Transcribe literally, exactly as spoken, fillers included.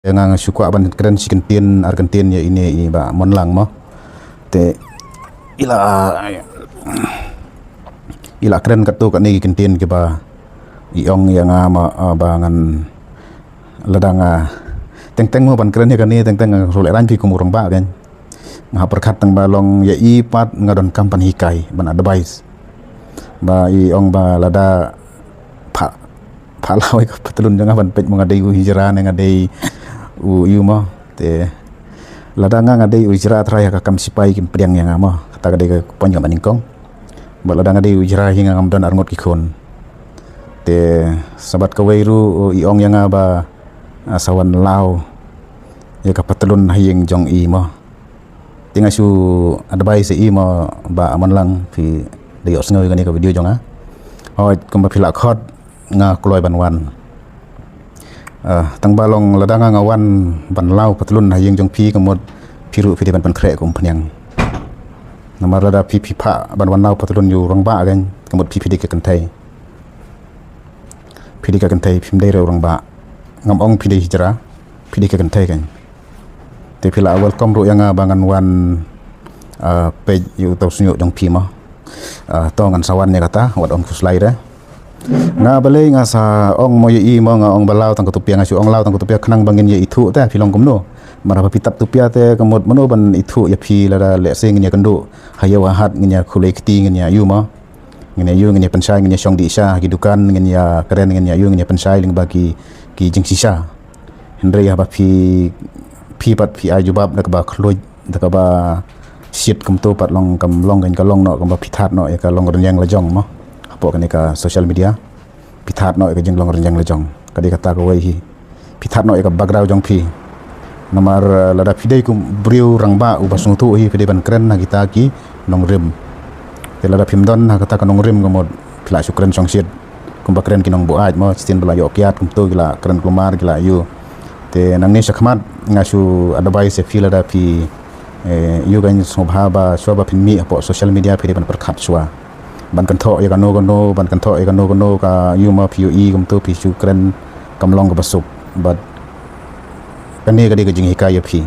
Nga nga shu kwah ban kren shi kyntien ar kyntien ïa ine i Bah Monlang mo. Te i la i la kren katto katne ki kyntien kiba i ong ïa nga mo, ah, ba ngan lada nga teng teng mo ban kren ïa kane teng teng nga shu lehrain phi kum u rangbah kan. Nga hap pyrkhat tang ba long ïa i pat nga donkam ban hikai ban advice. Ba i ong ba lada pha pha law ïa ka patlun jong nga ban peit mo nga dei u hijra ne nga dei u ïu mo. Te lada nga nga dei u hijra trai ha ka kam sipai kim pdiang ïa nga mo. Kata ka dei ka point kaba nyngkong. Ba lada nga dei u hijra hi nga ngam don arngut ki khun. Te sabat kawei ruh i ong ïa nga ba, ah, sa wan law ïa ka patlun ha ïing jong i mo. Te nga shu advice ïa i mo Bah Monlang phi da ïohsngew ïa kane ka video jong nga. Hooid kumba phi la khot nga kloi ban wan. Ah, tang ba long lada nga nga wan ban law patlun ha ïing jong phi ka mut phi ruh phi dei ban pynkhreh kum phniang. Namar lada phi phi phah ban wan law patlun ïa u rangbah kan ka mut phi phi dei ka kynthei. Phi dei ka kynthei phim dei re u rangbah. Ngam ong phi dei hijra phi dei ka kynthei kan. Te phi la welcome ruh ïa nga ba ngan wan, ah, peit ïa uto u shñiuh jong phi mo. Ah, to ngan sa wan ïa kata wat ym khuslai re. Nga balei nga sa ong mo ïa i mo nga ong ba law tang ka tupia nga shu ong law tang ka tupia khnang ba ngin ïa ithuh te phi long kumno. Namar ba phi tap tupia te ka mut mano ban ithuh ïa phi lada lehse ngin ïa kynduh ha ïew ha hat ngin ïa khulei kti ngin ïa ïu mo. Ngin ïa ïu ngin ïa pynshai ngin ïa shong dih sha ha ki dukan ngin ïa kren ngin ïa ïu ngin ïa pynshai lyngba ki ki jingshisha. Hynrei haba phi phi pat phi ai jubab da kaba khluid da kaba shit kumto pat long kam long kan ka long noh kumba phi that noh ïa ka long rynïeng la jong mo. Hapoh kane ka social media phi that noh ïa ka jinglong rynïeng la jong. Ka dei kata kawei hi. Phi that noh ïa ka background jong phi. Namar, eh, lada phi dei kum briew rangbah uba sngewthuh hi phi dei ban kren ha kita ki nongrim. Te lada phim don ha kata ka nongrim ka mut phi la shu kren shongshit. Kumba kren ki nongbuaid mo, shisien ba la ïoh kiad kumto ki la kren kulmar ki la ïu. Te nangne shakhmat nga shu advice ïa phi lada phi, eh, ïu kan sngewbha ba shuwa ba phin mih hapoh social media phi dei ban pyrkhat shuwa. Ban kynthoh ïa kano kano ban kynthoh ïa kano kano ka ïu ma phi ïohi kumto phi shu kren kam long kaba suk. But kane ka dei ka jinghikai ïa phi.